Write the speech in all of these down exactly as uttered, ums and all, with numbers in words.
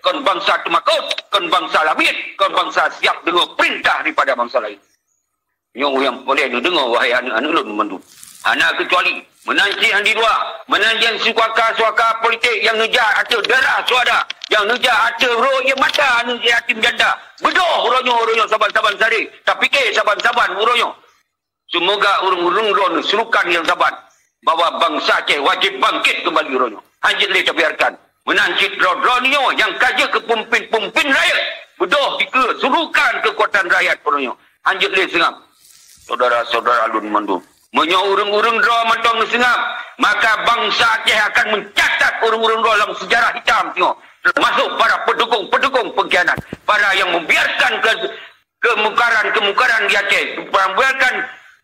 kon bansa teumakot, kon bansa labiet, kon bansa siap deungoe peurintah daripada bansa laén. Nyoe nyang peureulée neudeungoe, wahai aneuëk-aneuëk lôn mandum. Hana keucuali, meunan cit nyang di luwa, meunan nyang suaka-suaka politik nyang neujak ateueh darah syuhada, nyang neujak ateueh rot ié mata aneuëk yatim janda. Beudôh uroe nyoe, uroe nyoe saban-saban sadé, tapike saban-saban uroe nyoe. Seumoga ureuëng-ureuëng droeneuh seurukan nyang saban bahwa bansa Aceh wajéb bangkét keumbali uroe nyoe. Hana jeuet lé tabiarkan. Meunan cit droe-droe nyoe nyang ka jeuet keu peumimpén-peumimpén rakyat, beudôh dikeue seurukan keukuatan rakyat uroe nyoe. Hana jeuet lé seungab. Syedara-syedara lôn mandum, meunyoe ureuëng-ureuëng droe mantong neuseungab, maka bansa Aceh akan meucatat ureuëng-ureuëng droe lam seujarah hitam singoh, teumasok para peudukong-peudukong peungkhianat, para nyang membiarkan ke kemungkaran-kemungkaran di Aceh, membiarkan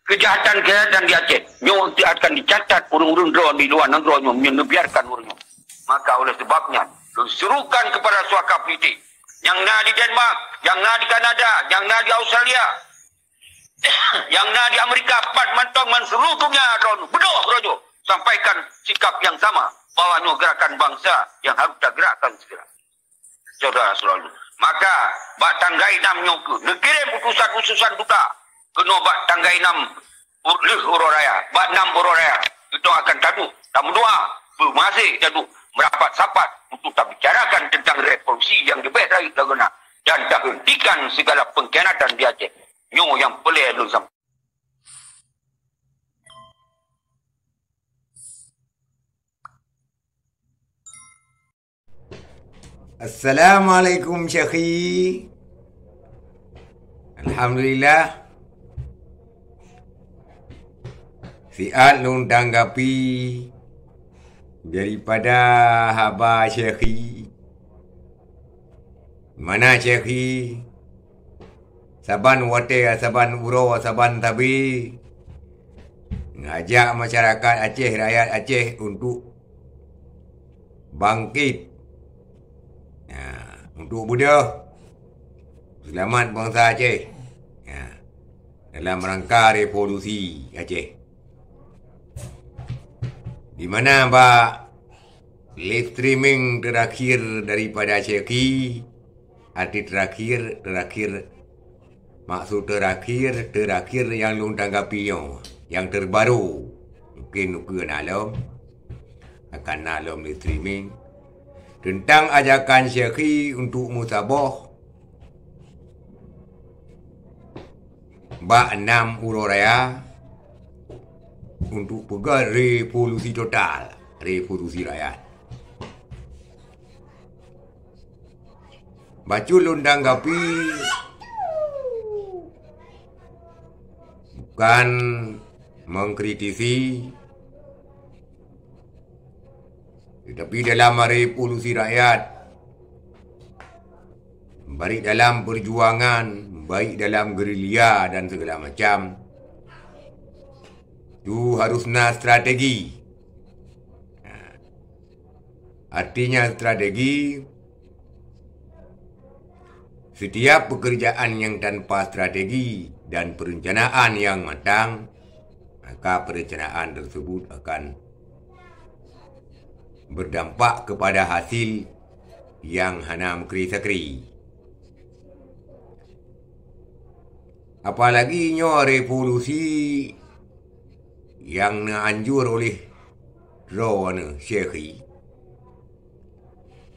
kejahatan-kejahatan di Aceh. Nyoe akan dicatat ureuëng-ureuëng droe di luwa nanggroe nyoe meunyoe neubiarkan ureuëng nyoe. Maka oleh sebab nyan, lôn serukan kepada suaka politik nyang na di Denmark, nyang na di Kanada, nyang na di Australia, nyang na di Amerika, pat mantong ban seluruh dunia droe nyoe, beudôh droe nyoe, sampaikan sikap yang sama bahwa nyoe gerakan bangsa yang harus tagerakkan segera. Syedara-syedara lôn. Maka, bak tanggai nam nyoe keuh, neukirém utusan-utusan duta keunoe bak tanggai nam u-, lheueh uroe raya, bak nam uroe raya. Geutanyoe akan taduek, tameudoa, beumeuhasé taduek, meurapat sapat untuk tabicarakan tentang revolusi nyang leubeh rayeuk lagoena dan tahentikan segala pengkhianatan di Aceh. Nyoe nyang peureulée lôn sampaikan. Assalamualaikum, Syekhi. Alhamdulillah. Siat lôn tanggapi daripada haba Syekhi. Mana Syekhi? Saban watée, saban uroe, saban sabe, ngajak masyarakat Aceh, rakyat Aceh untuk bangkit. Ya, untuk beudôh seulamat bansa Aceh. Ya, dalam rangka revolusi Aceh. Di mana bak live streaming terakhir daripada Syekhi, arti terakhir, terakhir, maksud terakhir, terakhir nyang lôn tanggapi nyoe, nyang terbaru. Mungkin ukeue na lom, akan na lom live streaming. Tentang ajakan Syekhi untuk meusaboh bak nam uroe raya untuk peugah revolusi total, revolusi rakyat. Bacut lôn tanggapi bukan mengkritisi, tetapi dalam revolusi rakyat, baik dalam perjuangan, baik dalam gerilya dan segala macam, tu harus na strategi. Nah, artinya strategi, setiap pekerjaan yang tanpa strategi dan perencanaan yang matang, maka perencanaan tersebut akan berdampak kepada hasil yang hana meukri-sakri. Apalagi nyoe revolusi nyang neuanjur oleh droeneuh Syekhi.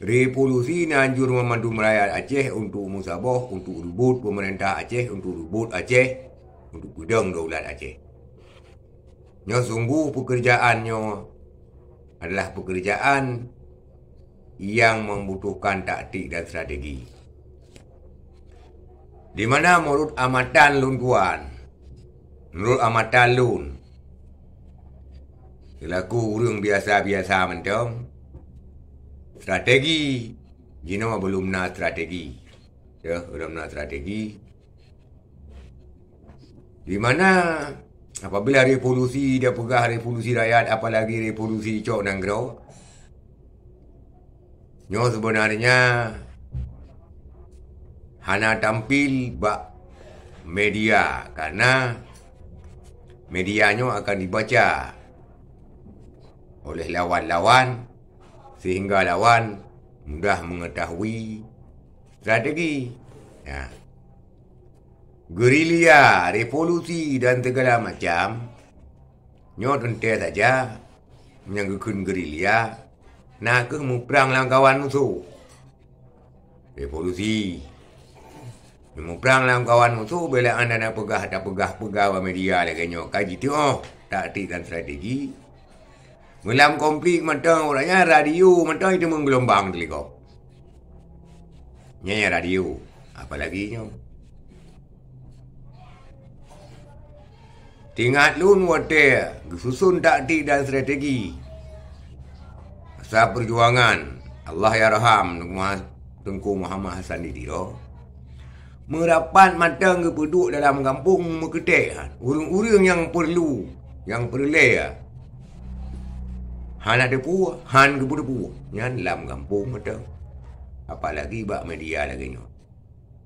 Revolusi neuanjur mandum rakyat Aceh untuk meusaboh, untuk reubot pemerintah Aceh, untuk reubot Aceh, untuk peudong daulat Aceh. Nyoe sungguh pekerjaan nyoe adalah pekerjaan yang membutuhkan taktik dan strategi. Di mana menurut amatan lôn tuan, menurut amatan lôn, selaku ureuëng biasa-biasa mantong, strategi jinoe belum na strategi. Ya, belum na strategi. Di mana apabila revolusi, dia peugah revolusi rakyat, apalagi revolusi cok nanggroe, nyoe sebenarnya hana tampil bak media, karena media nyoe akan dibaca oleh lawan-lawan, sehingga lawan mudah mengetahui strategi. Ya. Gerilya, revolusi dan segala macam, nyoe teuntèe saja nyang geukheun gerilya, na kheueh muprang lam kawan musoh. Revolusi. Muprang lam kawan musoh, bela anda na peugah, tapeugah-peugah bak media lagèe nyoe, ka jiteu'oh taktik dan strategi. Meulam konflik mantong, uroe nyan radio mantong itu menggelombang teliko. Nyan radio, apalagi nyoe. Teuingat lôn watèe geususun taktik dan strategi masa peujuangan Allahyarham Teungku Muhammad Hasan di Tiro, meurapat mantong geupeuduek dalam gampông meukeutek ureueng-ureueng nyang peurlu, nyang peureulèe. Hana teupeu, han geupeu-teupeu nyan lam gampông mantong. Apalagi bak media lagèe nyoe.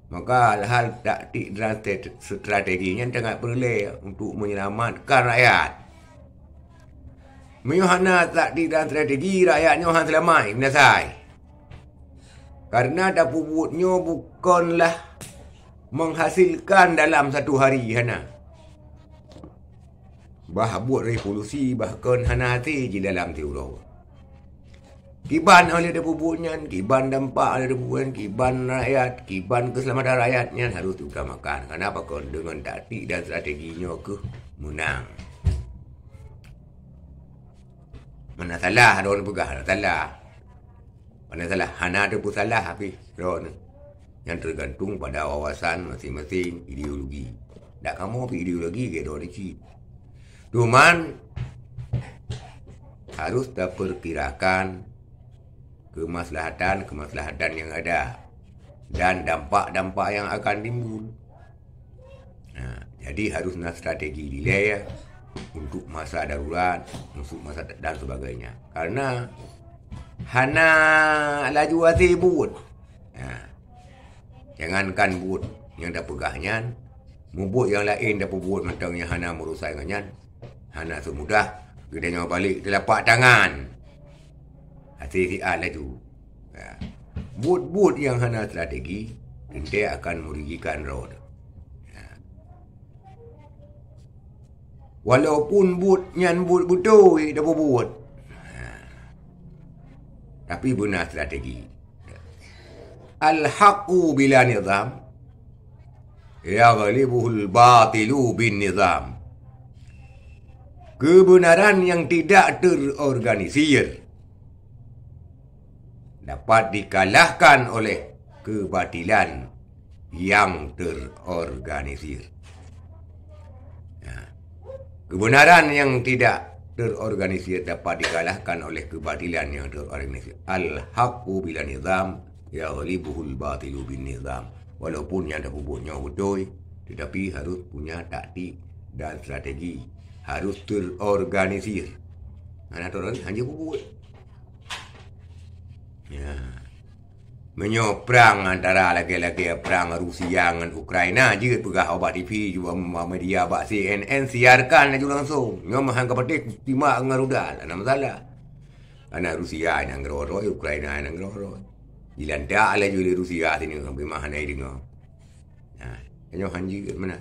Maka hal-hal taktik dan strate-, strategi nyan sangat peureulèe untuk menyelamatkan rakyat. Meunyoe hana taktik dan strategi, rakyat nyoe han seulamat, binasa. Karena tapeubuet nyoe bukanlah menghasilkan dalam satu hari, hana. Bah buet revolusi, bahkan hana até jih dalam siuroe. Kiban oleh tapeubuet nyan, kiban dampak oleh tapeubuet nyan, kiban rakyat, kiban keuseulamatan rakyat nyan harôh diutamakan. Karena apa? Kon deungon taktik dan strategi nyoe kheueh meunang. Mana salah, droeneuh peugah hana salah. Hana salah, hana teupeu salah pih droeneuh. Nyan teugantung pada wawasan maséng-maséng, ideologi. Dak kamoe pih ideologi lagèe droeneuh cit. Cuman, harôh tapeukirakan keumaslahatan-keumaslahatan nyang ada dan dampak-dampak nyang akan timbul. Nah, jadi harôh na strategi dilèe untuk masa darurat, untuk masa dan sebagainya. Karena hana laju até buet. Nah, jangankan buet nyang tapeugah nyan, mubuet nyang laén tapeubuet mantong nyang hana meurusan ngon nyan, hana seumudah geutanyoe balek teulapak tangan. Até siat laju. Ya. Buet-buet nyang hana strategi, teuntèe akan merugikan droe. Ya. Walaupun buet nyan buet beutôi tapeubuet. Ya. Tapi beuna strategi. Al-haqqu bila nizam, yaghlibuhul batilu bin nizam. Kebenaran yang tidak terorganisir dapat dikalahkan oleh kebatilan yang terorganisir. Nah, kebenaran yang tidak terorganisir dapat dikalahkan oleh kebatilan yang terorganisir. Al-haqqu bila nizam, yaghlibuhul batilu bin nizam. Walaupun nyang tapeubuet nyoe beutôi, tetapi harus punya taktik dan strategi. Harus terorganisir. Hana terorganisir, hana peubuet. Ya. Meunyoe prang antara lagèe-lagèe prang Rusia ngon Ukraina, jeuet peugah bak T V, juga media bak C N N, siarkan laju langsung. Nyoe meuhan ka patéh timak ngon rudal, hana masalah. Karena Rusia nyang geurôi-rôi, Ukraina nyang geurôi-rôi. Jilantak laju lé Rusia sineuk, bimah hana jideungoe. Nah, nyoe han jeuet meunan.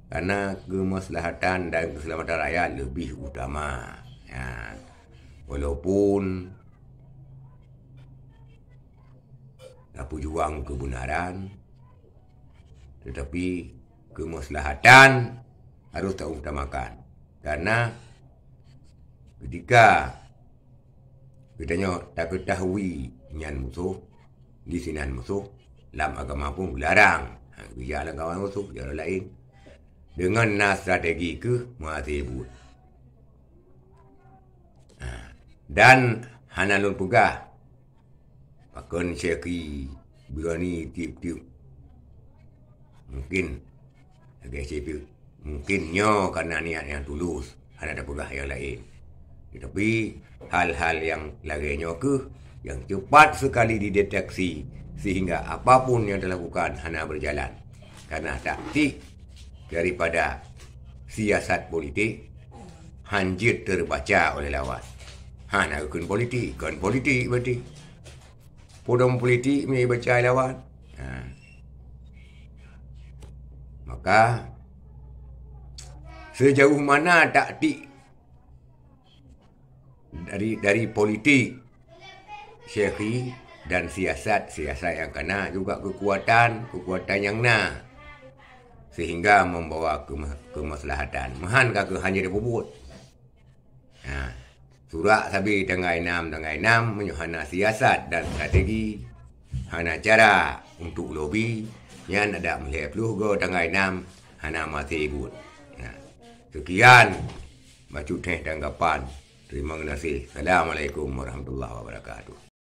Karena kemaslahatan dan keselamatan rakyat lebih utama. Ya. Walaupun tapeujuang kebenaran, tetapi kemaslahatan harus tautamakan. Karena ketika geutanyoe takeutahui nyan musoh, di sinan musoh, lam agama pun geularang. Ha, geujak lam kawan musoh, jalan laén. Deungon na strategi kheueh meuhasé buet. Ha, dan hana lôn peugah, pakon Syekhi Burhani tiep-tiep. Mungkin lagèe Syekhi, mungkin nyoe karena niat nyang tulus, hana tapeugah nyang laén. Tetapi hal-hal nyang lagèe nyoe kheueh nyang cepat sekali dideteksi sehingga apapun yang dilakukan hana berjalan. Karena taktik daripada siasat politik han jeuet terbaca oleh lawan. Hana geukheun politik, kon politik berarti. Peue dong politik mi baca lawan. Ha. Maka sejauh mana taktik dari dari politik syekhi dan siasat, siasat nyang kana juga kekuatan, kekuatan nyang na, sehingga membawa kema- kemaslahatan. Meuhan ka keuh hana dipubuet. Ha, surak sabe tanggai nam, tanggai nam, meunyoe hana siasat dan strategi, hana cara untuk lobi, nyan adak meulhèe ploh go tanggai nam hana maté buet. Ha, sekian bacut teh tanggapan. Terima kasih. Assalamualaikum warahmatullahi wabarakatuh.